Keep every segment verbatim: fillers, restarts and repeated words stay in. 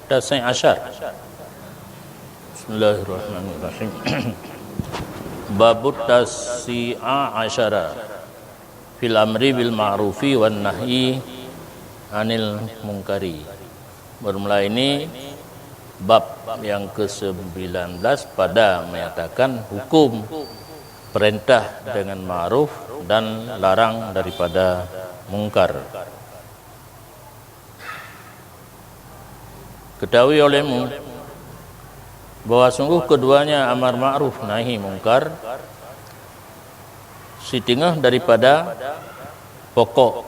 Tasi'a asyar. Bismillahirrahmanirrahim. Babut tasi'a asyara fil amri bil ma'rufi wan nahyi anil munkari. Bermula ini bab yang kesembilan belas pada menyatakan hukum perintah dengan ma'ruf dan larang daripada mungkar. Ketahui olehmu bahwa sungguh keduanya amar ma'ruf nahi mungkar, siteungoh daripada pokok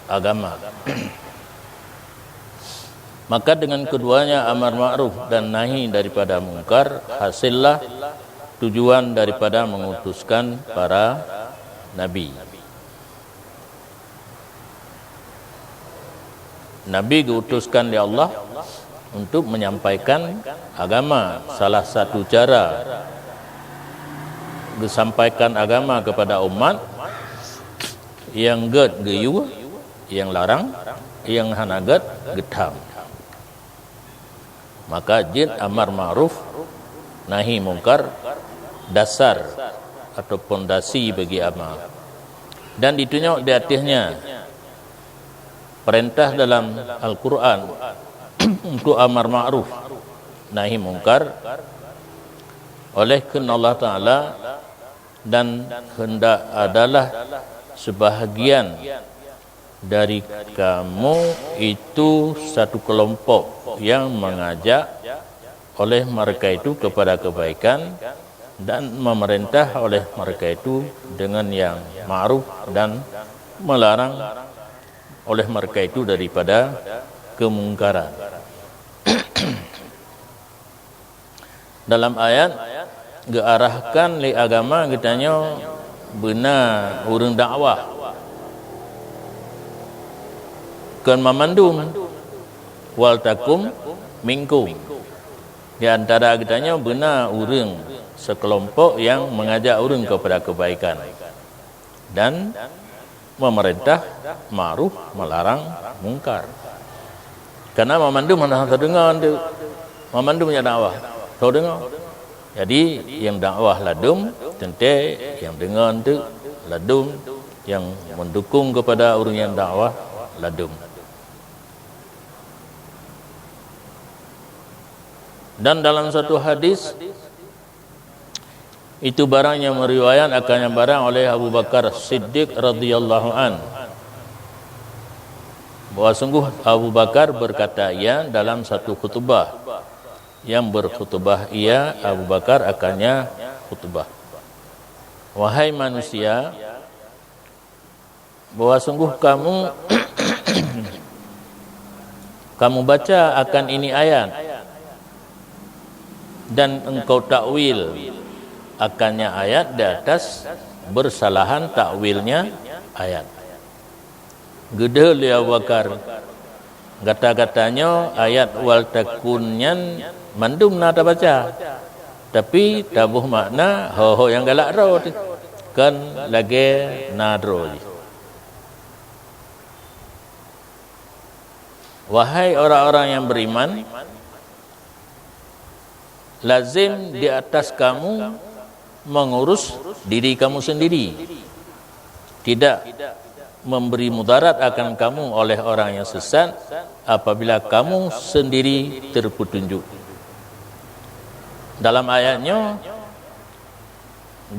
agama. Maka dengan keduanya amar ma'ruf dan nahi daripada mungkar, hasillah tujuan daripada mengutuskan para nabi. Nabi geuutuskan lé Allah untuk menyampaikan agama. Salah satu cara geusampaikan agama kepada umat, nyang gét geuyue, nyang larang, nyang hana gét geutham. Maka jeuet amar ma'ruf nahi mungkar dasar atau pondasi bagi agama. Dan ditunyok di ateueh nyan perintah dalam Al-Quran untuk amar ma'ruf nahi mungkar oleh kheun Allah Ta'ala, dan hendak adalah sebahagian dari kamu itu satu kelompok yang mengajak oleh mereka itu kepada kebaikan dan memerintah oleh mereka itu dengan yang ma'ruf dan melarang oleh mereka itu daripada kemungkaran. Dalam ayat geuarahkan lé agama geutanyoe beuna ureuëng dakwah. Kon mamandum, wal takum minkum. Di antara geutanyoe beuna ureuëng sekelompok yang mengajak ureuëng kepada kebaikan dan memerintah ma'ruf, melarang mungkar. Karena mamandum hana teudeungoe tu, mamandum nyang dakwah teudeungoe. Jadi yang dakwah ladum, teuntée yang deungoe tu ladum, yang mendukung kepada ureuëng yang dakwah ladum. Dan dalam satu hadis, itu barang yang meriwayat akan yang barang oleh Abu Bakar Siddiq radhiyallahu an, bahwa sungguh Abu Bakar berkata ia dalam satu khutbah, yang berkhutbah ia Abu Bakar akannya khutbah, "Wahai manusia, bahwa sungguh kamu kamu baca akan ini ayat, dan engkau takwil akannya ayat di atas bersalahan takwilnya ayat." Geudeh lé Abu Bakar, "Gata-gata nyoe ayat wal takun nyan mandum na tabaca, tapi taboh makna ho-ho nyang galak droe teuh, kon lagée na droe jih." Wahai orang-orang yang beriman, lazim di atas kamu mengurus diri kamu sendiri, tidak memberi mudarat akan kamu oleh orang yang sesat apabila kamu sendiri terpetunjuk. Dalam ayat nyoe,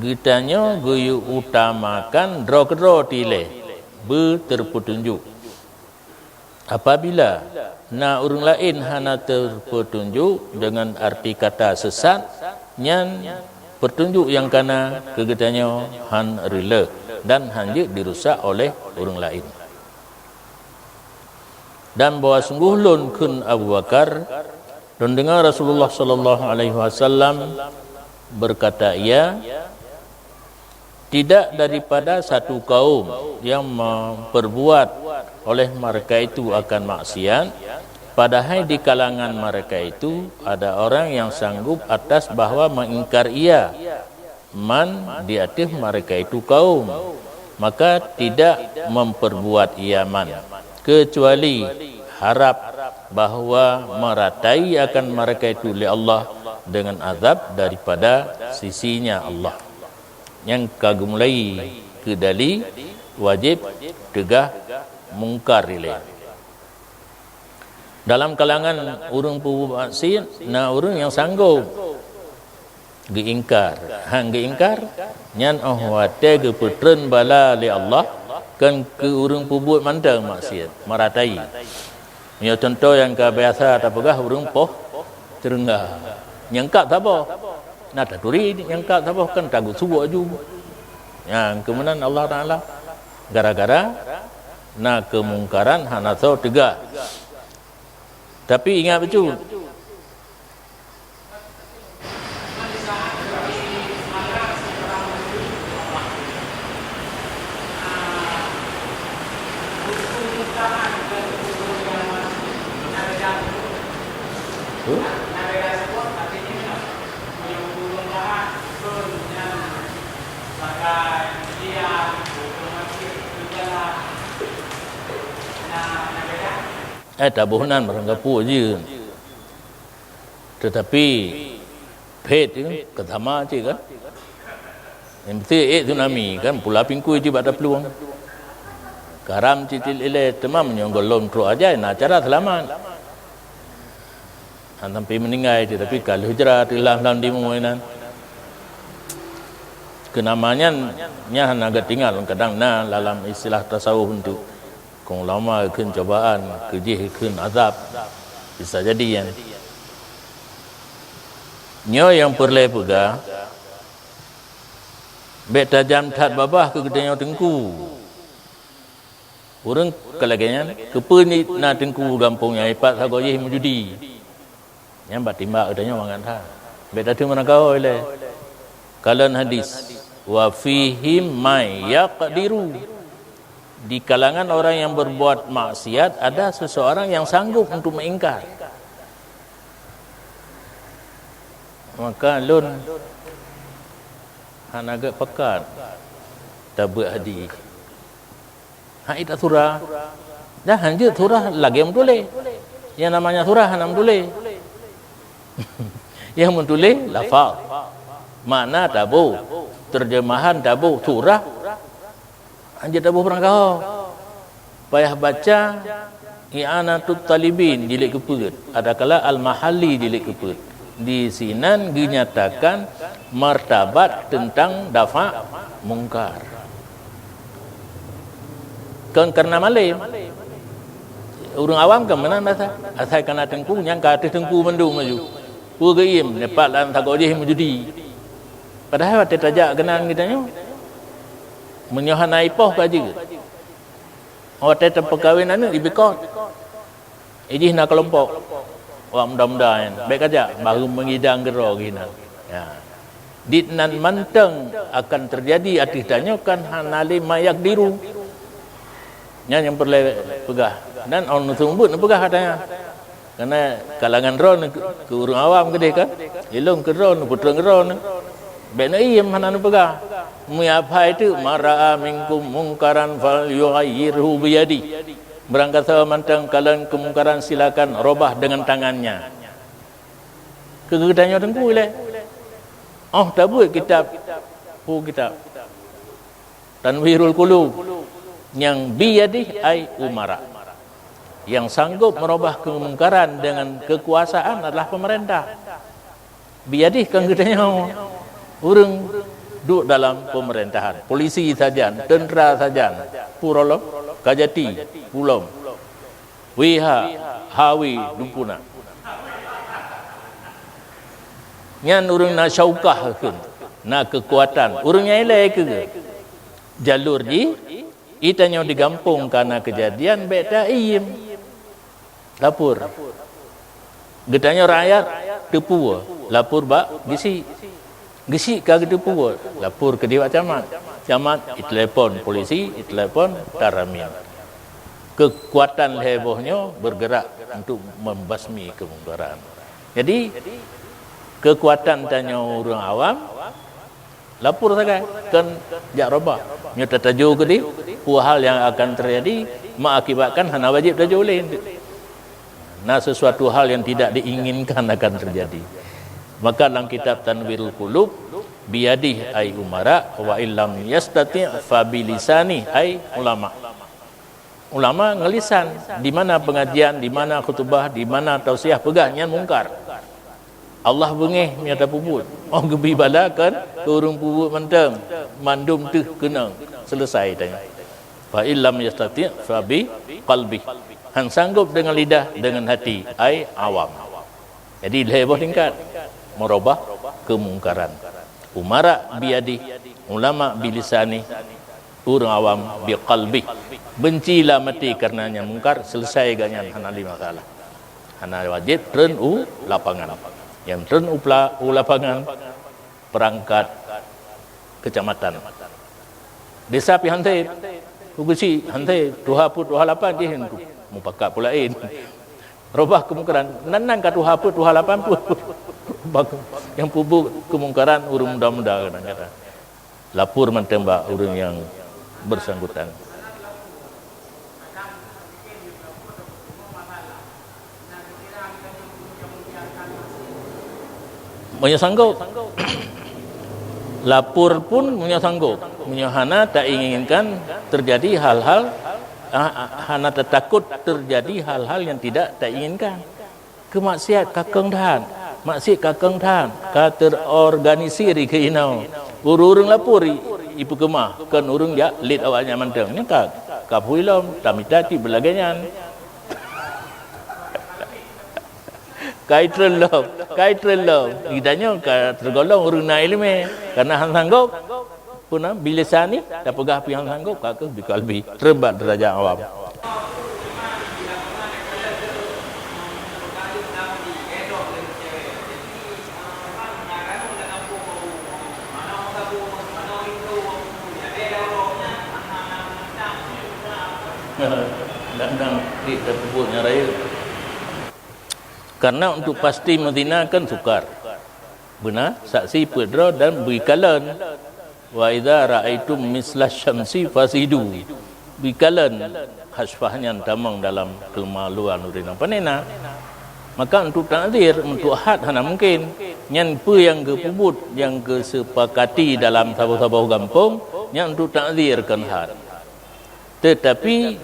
geutanyoe geuyue utamakan droe keudroe tilée beuterpetunjuk. Apabila na ureuëng laén hana terpetunjuk dengan arti kata sesat, nyan petunjuk nyang kana keu geutanyoe han reuloh dan han jeuet dirusak oleh ureuëng laén. Dan bahwa sungguh lôn, kheun Abu Bakar, lôn deungoe Rasulullah sallallahu alaihi wasallam berkata, ia tidak daripada satu kaum yang memperbuat oleh mereka itu akan maksiat, padahai di kalangan mereka itu ada orang yang sanggup atas bahwa mengingkar ia, man di ateueh mereka itu kaum, maka tidak memperbuat ia man, kecuali harap bahwa meratai akan mereka itu lé Allah dengan azab daripada sisi-Nya Allah. Nyang ka geumulai keu dali wajéb teugah mungkar ilée. Dalam kalangan ureuëng peubuet maksiat, na ureuëng nyang sanggob geuingkar. Han geuingkar, nyan óh watée geupeutreun bala lé Allah, kon keu ureuëng peubuet mantong maksiat, meratai. Meunyoe cuntoh nyang ka biasa tapeugah ureuëng poh ceureueng, nyang kab saboh. Na taturi nyang kab saboh, kan tageusuwok aju. Nyang keumeunan Allah Taala, gara-gara na keumungkaran hana soe teugah. Tapi ingat bacut, eh, taboh nan barangkapeue jeuet. Teutapi phét nyoe ka sama cit kan. Nyang beutôi ék tsunami kan, pula pingkui cit bak taplueng. Karam cit ilée teuma meunyoe gohlom trok aja na cara seulamat. Hana sampai meuninggai, teutapi ka lheueh jra teuh lam, lam timu inan. Keunama nyan, nyan hana geutinggai, kadang na dalam istilah tasawuf untuk keu ulama kheun cobaan, keu jih kheun azab. Bisa jadi nyan. Nyoe nyang peureulée peugah, bék tajam that babah keu geutanyoe teungku. Ureuëng ka lagée nyan, keupeue ni na teungku gampông nyang ipat sagoe jih meujudi? Nyan bak timbak geutanyoe mangat that. Bék tateumeurakah ilée. Kalon hadis, "Wa fihim may yaqdiru." Di kalangan orang yang berbuat maksiat, ada seseorang yang sanggup untuk mengingkar. Maka lôn hana gét pakat tabeuet hadis. Hai tasurah. Dah hanjeuet surah lagée meutuléh. Yang namanya surah hana meutuléh. Yang meutuléh lafaz. Makna taboh. Terjemahan taboh. Surah hanjeuet taboh barangkaho. Payah baca I'anatut Talibin jilid keupeuet, adakala Al-Mahalli jilid keupeuet. Di sinan geunyatakan martabat teuntang dafa' mungkar. Kon kareuna malém. Ureuëng awam kan meunan basa. Asai kana teungku, nyang ka ateueh teungku mandum laju. Peue geuiem, neupat lam sagoe jih meujudi. Padahai watée tajak keunan geutanyoe, meunyoe hana ipoh ka jeuet. Watée tapeukawen aneuëk, ibikot. Ijih na keulompok. Wak muda-muda nyan, bék kajak, baru meungidang keudroe geuh inan. Ya. Dit nan mantong akan teujadi ateueh tanyoe kan hana lé mayak diru. Nyan nyang peureulée peugah. Dan ôn seumeubeuet neupeugah katanya. Karena kalangan droeneuh keu ureuëng awam keudeh kan. Ilôn keu droeneuh, peutreun droeneuh. Bék neuiem hana neupeugah. Meunyoe aphai teuk, "Man ra'a minkum munkaran falyughayyirhu biyadih." Barangkasoe mantong kalon keumungkaran, silakan robah dengan tangannya. Keu geutanyoe teungku ilée. Óh tabeuet kitab, peue kitab? Tanwirul Qulub. Nyang biyadih ai umara. Nyang sanggob meurobah keumungkaran dengan keukuasaan adalah peumeurintah. Biyadih kon geutanyoe ureuëng duek dalam peumeurintahan. Polisi sajan, teuntra sajan, purolo, kajati, pulom. Wiha, hawi, dumpuna. Nyan ureuëng na syaukah kheun, na keukuatan. Ureuëng nyang ilée keu jalur jih, itanyoe di gampông kana keujadian bék taiem. Lapor. Geutanyoe rakyat teupeue, lapor bak geuchik. Geuchik ka geuteupeue, lapor keudeh bak camat. Camat itelepon polisi, itelepon taramim. Keukuatan lhée boh nyoe bergerak untuk membasmi keumungkaran. Jadi, keukuatan tanyoe ureuëng awam, lapor sagai, kon jak robah. Nyoe tatajo keudeh, peue hal nyang akan teujadi, mengakibatkan hana wajéb tajo lé. Nah, sesuatu hal yang tidak diinginkan akan terjadi. Maka dalam kitab Tanwirul Qulub, biyadih ai umara, wa illam yastati' fa bilisani ai ulama. Ulama ngelisan, di mana pengajian, di mana khutubah, di mana tausiah peugah nyan mungkar. Allah beungéh meunyoe tapeubuet. Oh geubi bala kan ureuëng peubuet mantong, mandum teuh keunong selesai tanya. Fa illam yastati' fa bi qalbi. Han sanggup dengan lidah, dengan hati, ai awam. Jadi lhée boh tingkat merubah kemungkaran. Umara biyadi, ulama bilisani, ureuëng awam biqalbi. Benci lam até kareuna nyang mungkar, selesai geuh nyan hana lé masalah. Hana wajéb treun u lapangan. Nyang treun u pla-, u lapangan perangkat kecamatan. Desa pi han sép, Kugusi han sép, tuha peuet tuha lapan jih mupakat pula laén. Robah kemungkaran, nan-nan ka tuha peuet tuha lapan pun. Nyang peubuet kemungkaran ureuëng muda-muda kadang-kadang. Lapor mantong bak ureuëng nyang bersangkutan. Meunyoe sanggob, lapor pun meunyoe sanggob. Meunyoe hana tainginkan terjadi hal-hal, ah, ah, hana tatakot terjadi hal-hal yang tidak tainginkan. Keu maksiat ka kong that, maksiat ka kong that, ka terorganisir keu inoe. Ureuëng-ureuëng lapor i, ipeukeumah, kon ureuëng jak lét awaknyan mantong. Nyan ka, ka phui lom, tamita cit beulagée nyan. Kai treun lom, kai treun lom. Geutanyoe ka tergolong ureuëng na iéleumé, kareuna han sanggob. Peue na, bilisani, tapeugah pih han sanggob, ka keuh biqalbi, treun bak deurajat awam. Kadang-kadang di teupeubuet nyang rayeuk. Karena untuk pasti meuzina kan sukar. Beuna, saksi peuet droe dan beuikalon. "Wa idza ra'aitum misla syamsi fasidu." Beuikalon hasfah nyan tamong dalam keumaluan ureuëng nyang panena. Maka untuk takzir, untuk had hana mungkin. Nyan peue nyang geupeubuet, nyang geusepakati dalam saboh-saboh gampông, nyan untuk takzir kon had. Tetapi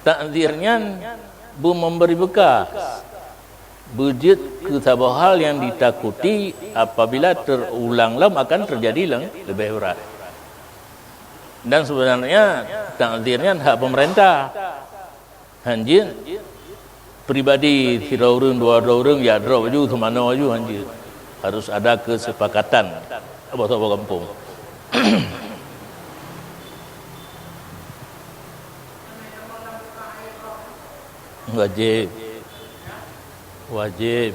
takzir nyan beu memberi bekas. Beujeuet keu saboh hal nyang ditakuti apabila terulang lom akan terjadi lom leubeh brat. Dan sebenarnya takzir nyan hak pemerintah. Hanjeuet pribadi sidroe ureuëng, dua droe ureuëng, ya droe laju, seumanoe laju, hanjeuet. Harus ada kesepakatan saboh-saboh gampông. Wajéb. Wajéb.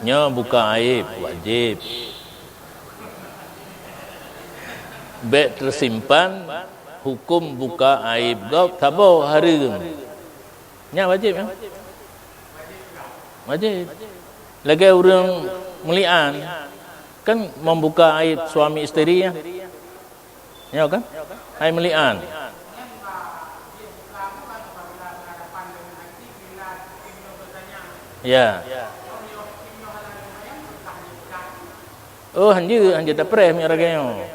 Nyoe buka aib, wajéb. Bék teusimpan huköm buka aib gob saboh hareuem. Nyan wajéb, ya? Wajéb. Lagée ureuëng meulian, kan membuka aib suami isteri, ya? Nyoe kan? Hai meulian. Ya. Oh, hanjeuet, hanjeuet tapreh meunyoe lagée nyoe.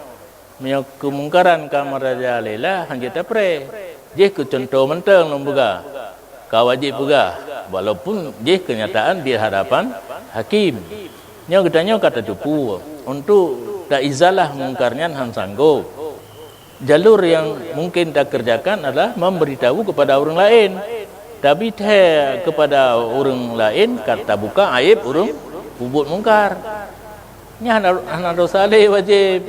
Meunyoe keumungkaran ka meurajalela, hanjeuet tapreh. Jih keu cuntoh mantong lôn peugah. Ka wajéb peugah, walaupun jih keunyataan di hadapan hakim. Nyoe geutanyoe ka tateupeue, untuk taizalah mungkar nyan han sanggob. Jalur yang mungkin takeurjakan adalah memberitahu kepada ureuëng laén. Tapi thée kepada ureuëng laén ka tabuka aib ureuëng peubuet mungkar. Nyan hana, hana dosa lé wajéb.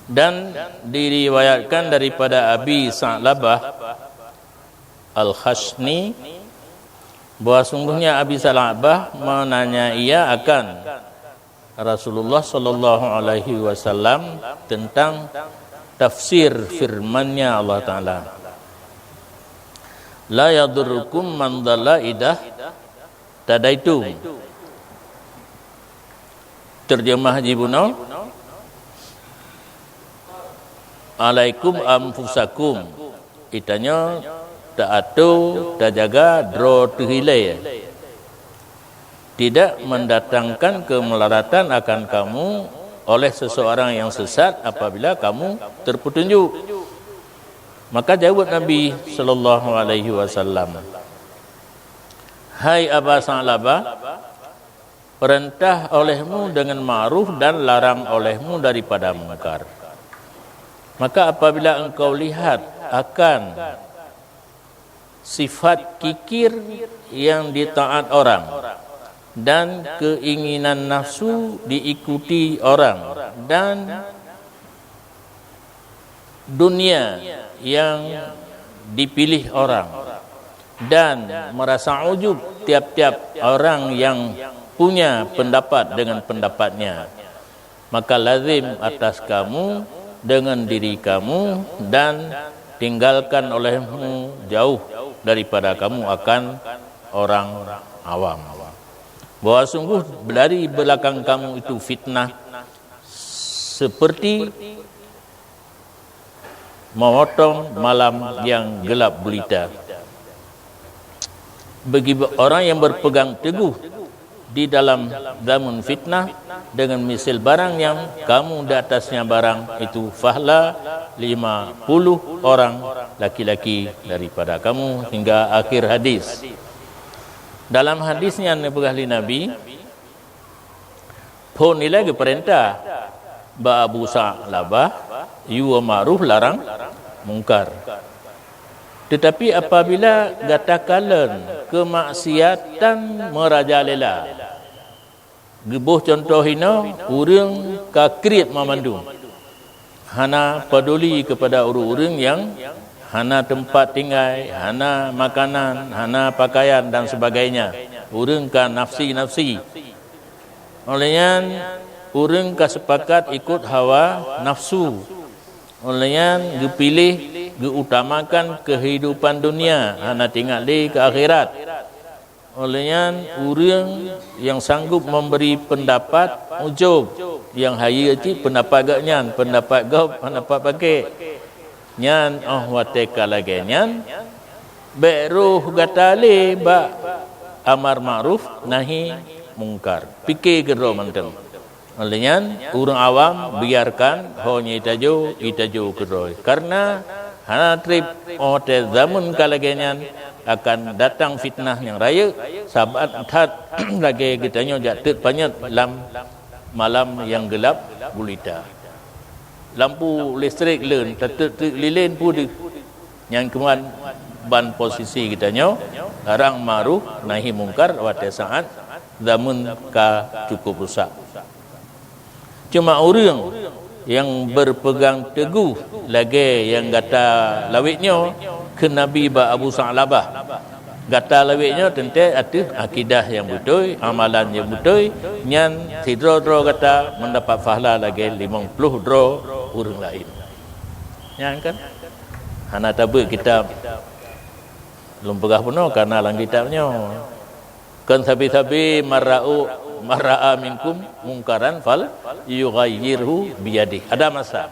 Dan diriwayatkan daripada Abi Sa'labah Al-Khashni bahwa sungguhnya Abi Sa'labah menanyai akan Rasulullah sallallahu alaihi wasallam tentang tafsir firman-Nya Allah Taala, "La yadurrukum man dhalla idza tadaitum." Terjemah jih bunoe, "Alaikum anfusakum." Geutanyoe teuatoe, tajaga droe teuhilée. Tidak mendatangkan kemelaratan akan kamu oleh seseorang yang sesat apabila kamu terpetunjuk. Maka jawab Nabi sallallahu alaihi wasallam, "Hai Aba Sa'labah, perintah olehmu dengan ma'ruf dan larang olehmu daripada mungkar. Maka apabila engkau lihat akan sifat kikir yang ditaat orang, dan keinginan nafsu diikuti orang, dan dunia yang dipilih orang, dan merasa ujub tiap-tiap orang yang punya pendapat dengan pendapatnya, maka lazim atas kamu dengan diri kamu dan tinggalkan olehmu jauh daripada kamu akan orang awam. Bahwa sungguh dari belakang kamu itu fitnah seperti memotong malam yang gelap gulita." Bagi orang yang berpegang teguh di dalam zaman fitnah dengan misil barang yang kamu di atasnya barang itu, fahla lima puluh orang laki-laki daripada kamu, hingga akhir hadis. Dalam hadis nyan neupeugah lé Nabi, phon ilée geupeurintah bak Abu Sa'labah, yue ma'ruf larang mungkar. Teutapi apabila gata kalon keumaksiatan meurajalela, geuboh cuntoh hinoe, ureuëng ka kriet mamandum, hana paduli keupada ureuëng-ureuëng nyang hana teumpat tinggai, hana makanan, hana pakaian dan sebagainya. Ureuëng ka nafsi-nafsi. Óh lheueh nyan, ureuëng ka seupakat ikot hawa nafsu. Óh lheueh nyan, geupiléh geuutamakan keuhidupan dunia, hana teuingat lé keu akhirat. Óh lheueh nyan, ureuëng nyang sanggob memberi pendapat ujub, nyang hayeue cit pendapat gobnyan, pendapat gob hana pat pakék. Nyan óh watée ka lagée nyan, bék roh gata lé bak amar ma'ruf nahi mungkar. Pike keudroe mantong. Óh lheueh nyan, ureuëng awam biarkan ho nyang itajo, itajo keudroe. Kareuna hana treb óh watée zaman ka lagée nyan akan datang fitnah nyang rayeuk, saban that lagée geutanyoe jak teut panyöt lam malam nyang geulab gulita. Lampu listrik leuen, tateuek-teuek lilén peue deuh. Nyan keuman ban posisi geutanyoe, larang ma'ruf nahi mungkar watée saát zaman ka cukup rusak. Cuma ureuëng nyang beupeugang teugoh lagée nyang gata lawét nyoe, kheun Nabi bak Abu Sa'labah, gata lawét nyoe teuntée ateueh akidah nyang beutôi, amalan nyang beutôi, nyan sidroe-droe gata meudapat pahala lagée limong ploh droe ureuëng laén. Nyan kan? Hana tabeuet kitab. Lôn peugah bunoe ka na lam kitab nyoe. Kon sabe-sabe marra'u marra'a minkum mungkaran fal yughayyirhu biyadih. Ada masa.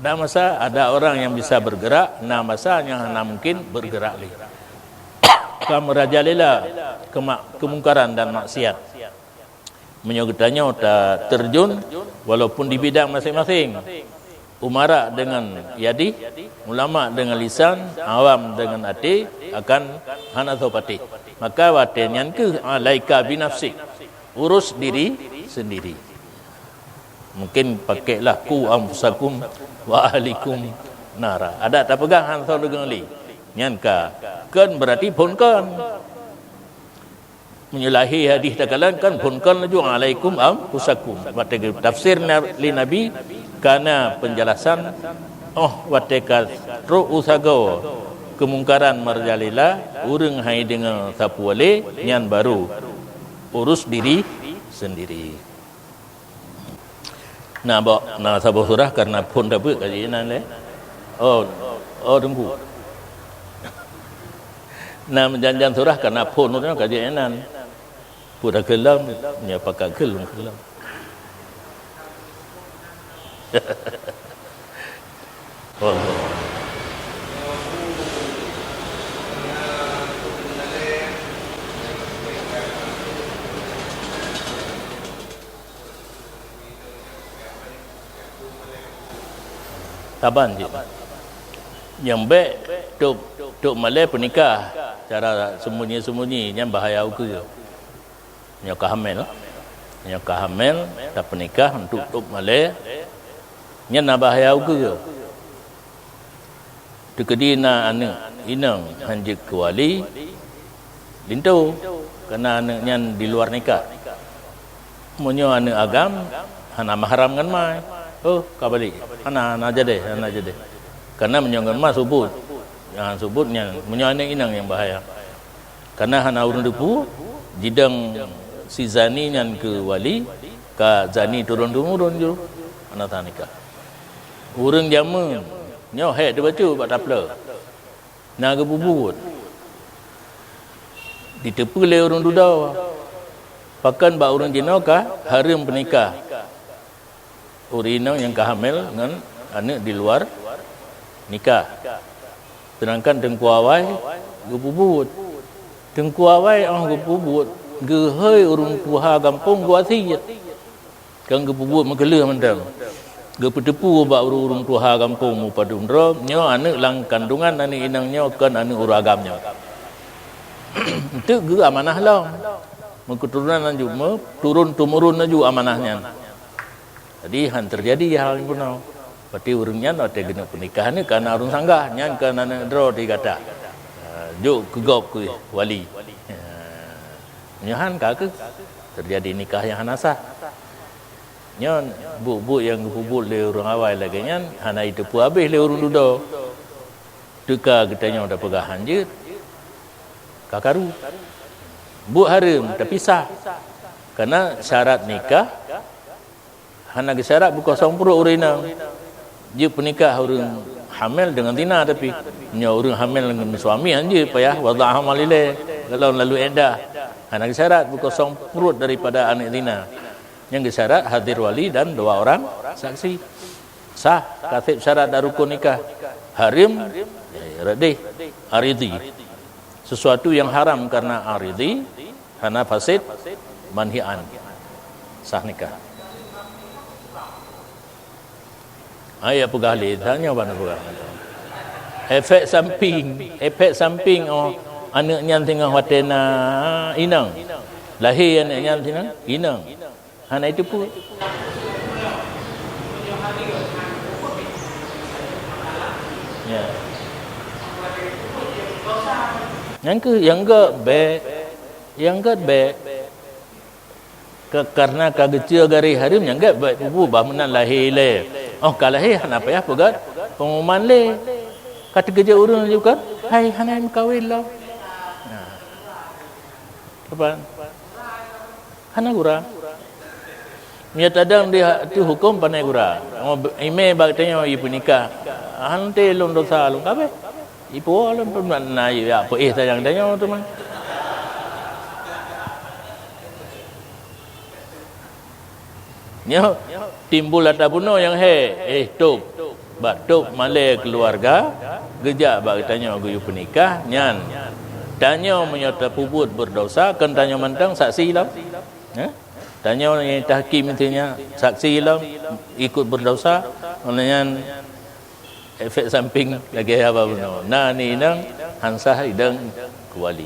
Ada masa, ada orang yang bisa bergerak, na masa nyang hana mungkin bergerak lé. Ka meurajalela keuma-, kemungkaran dan maksiat. Meunyoe geutanyoe tateurjun, walaupun di bidang maséng-maséng, umara deungon yadih, ulama deungon lisan, awam deungon até, akan hana soe patéh. Maka watée nyan kheueh alaika binafsik, urus diri sendiri. Mungkin pakeklah ku anfusakum wa ahlikum nara. Adak tapeugah han soe deungon lé. Nyan ka, kon beurati phon kon. Meunyoe lahé hadih takalon kan phon kon laju alaikum anfusakum. Watée geutafsir na-, lé Nabi, ka na peunjelasan, óh watée ka trok u sagoe keumungkaran meurajalela, ureuëng hai deungoe sapeue lé, nyan barô urus diri sendiri. Na bak, na saboh surah kareuna phon tabeuet ka jeuet inan lé. Oh, oh, Teungku. Na meujan-jan surah kareuna phon tu ka jeuet inan. Peue takheun lom, nyoe pakat kheun lom kheun lom. Oh. Saban cit. Nyang bék tôb, tôb malée peunikah cara sembunyi-sembunyi, nyan bahaya ukeue. Nyoe ka hamil. Nyoe ka hamil, tapeunikah untuk tôb malée, nyan na bahaya ukeue. Teukeudi na aneuëk inong hanjeuet keu wali, linto, kareuna aneuëk nyan di luar nikah. Meunyoe aneuëk agam, hana mahram ngon ma, oh, ka balek, hana, hana jadeh, hana jadeh. Kareuna meunyoe ngon ma subot, nyang subot nyan, meunyoe aneuëk inong nyang bahaya. Kareuna hana ureuëng teupeue, jidong si zani nyan keu wali, ka zani turôn-temurôn jih, hana sah nikah. Ureuëng jameun nyoe hék teubacut bak taplôh, na geupeubuet, jiteupeue lé ureuëng dudoe, pakon bak ureuëng jinoe ka hareuem peunikah. Ureuëng inong nyang ka hamil ngon aneuëk di luar nikah. Seudangkan teungku awai geupeubuet. Teungku awai óh geupeubuet, geuhôi ureuëng tuha gampông geuwasiet. Kon geupeubuet meukeuleuh mantong. Geupeuteupeue bak ureuëng-ureuëng tuha gampông meupadum droe, nyoe aneuëk lam kandungan aneuëk inong nyoe kon aneuëk ureuëng agam nyoe. Eunteuk geu amanah lom. Meuketurunan laju, meuturôn-temurôn laju amanah nyan. Jadi, han teujadi hal nyang bunoe. Berarti ureuëng nyan watée geuneuk peunikah nyoe ka na ureuëng sanggah, nyan ka na droe di gata. Ha, jok keu gob keu wali. Ha, nyoe han ka keuh teujadi nikah nyang hana sah. Nyoe buet-buet nyang geupeubuet lé ureuëng awai lagée nyan hana jiteupeue habéh lé ureuëng dudoe. Teuka geutanyoe tapeugah hanjeuet, ka karu. Buet hareuem, tapi sah. Kareuna syarat nikah hana geusyarat beukosong pruet ureuëng inong. Jeuet peunikah ureuëng hamil deungon zina, tapi nyoe ureuëng hamil ngon suami hanjeuet payah wadha hamil ilée, lalu lalu iddah. Hana geusyarat beukosong pruet daripada aneuëk zina. Nyang geusyarat hadir wali dan dua orang saksi. Sah, ka seb syarat dan rukun nikah. Hareuem, eh, radeh, aridhi. Sesuatu yang haram karena aridhi, hana fasid, manhian. Sah nikah. Ai, ya peugah lé, tanya bana peugah. Efek samping, efek samping, oh, aneuëk nyan singoh watée na inong. Lahé aneuëk nyan singoh inong. Hana jiteupeue. Ya. Nyang keuh, nyang gét bék. Nyang gét bék. Ka, kareuna ka geuceue garéh hareuem, nyang gét bék peubuet bah meunan lahé ilée. Oh, ka lahé hana payah peugét pengumuman lé. Ka teukeujot ureuëng laju kan, "Hai, hana meukawen lom." Nah. Kapan? Hana gura. Meunyoe tadong di ha-, tu huköm pandai gura. Imé bak tanyoe ipeunikah. Hana teuh lôn dosa lôn kabeh. Ipuwoe lôn peunan na jak peuéh sayang tanyoe teuma. Nyoe timbul ata bunoe nyang hé, eh, tôb. Bak tôb malée keuluwarga, geujak bak geutanyoe geuyue peunikah, nyan tanyoe meunyoe tapeubuet beurdosa, kon tanyoe mantong saksi lom. Eh? Tanyoe nyang tahkim itu nyan saksi lom, ikut beurdosa, oleh nyan efek samping lagée haba bunoe. Na ni inong, han sah idong keu wali.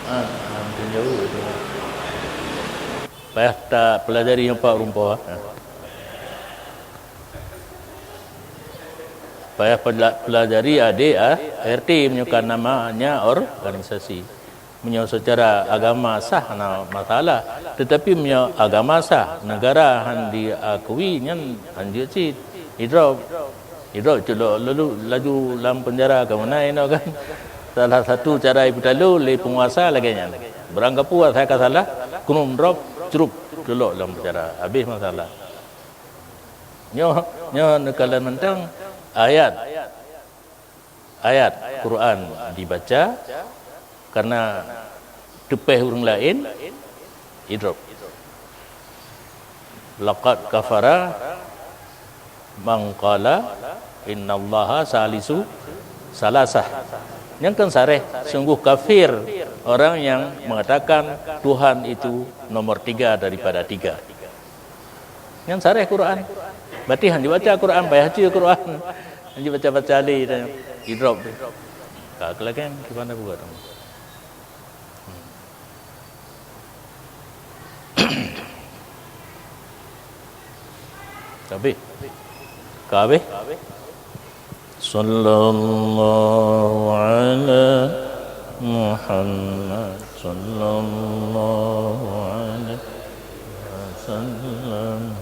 Ah, ah, mungkin jauh itu. Payah tapelajari nyoe pak rumpok, ah. Payah pela-, pelajari adik, ah, R T meunyoe ka namanya organisasi. Meunyoe secara agama sah hana masalah, tetapi meunyoe agama sah, negara han diakui nyan hanjeuet cit. Idrob, idrob culok lalu laju lam penjara ka meunan inoe kan. Salah satu cara ipeutalo lé penguasa lagée nyan. Barangkapeue asai ka salah, keuneuk drob, crup, culok lam penjara, habéh masalah. Nyoe, nyoe neukalon mantong ayat, ayat Quran dibaca, karena teupeh ureuëng laén, idrop. Laqad kafara man qala innallaha salisu salasah. Nyang kan sareh, sungguh kafir orang yang mengatakan Tuhan itu nomor tiga daripada tiga. Nyang sareh Quran. Berarti han jibaca Quran, payah cie Quran. Han jibaca-baca lé dan idrop deh. Ka keulakèe kiban buat. Habéh. Ka habéh? Sallallahu ala Muhammad, sallallahu alaihi wasallam.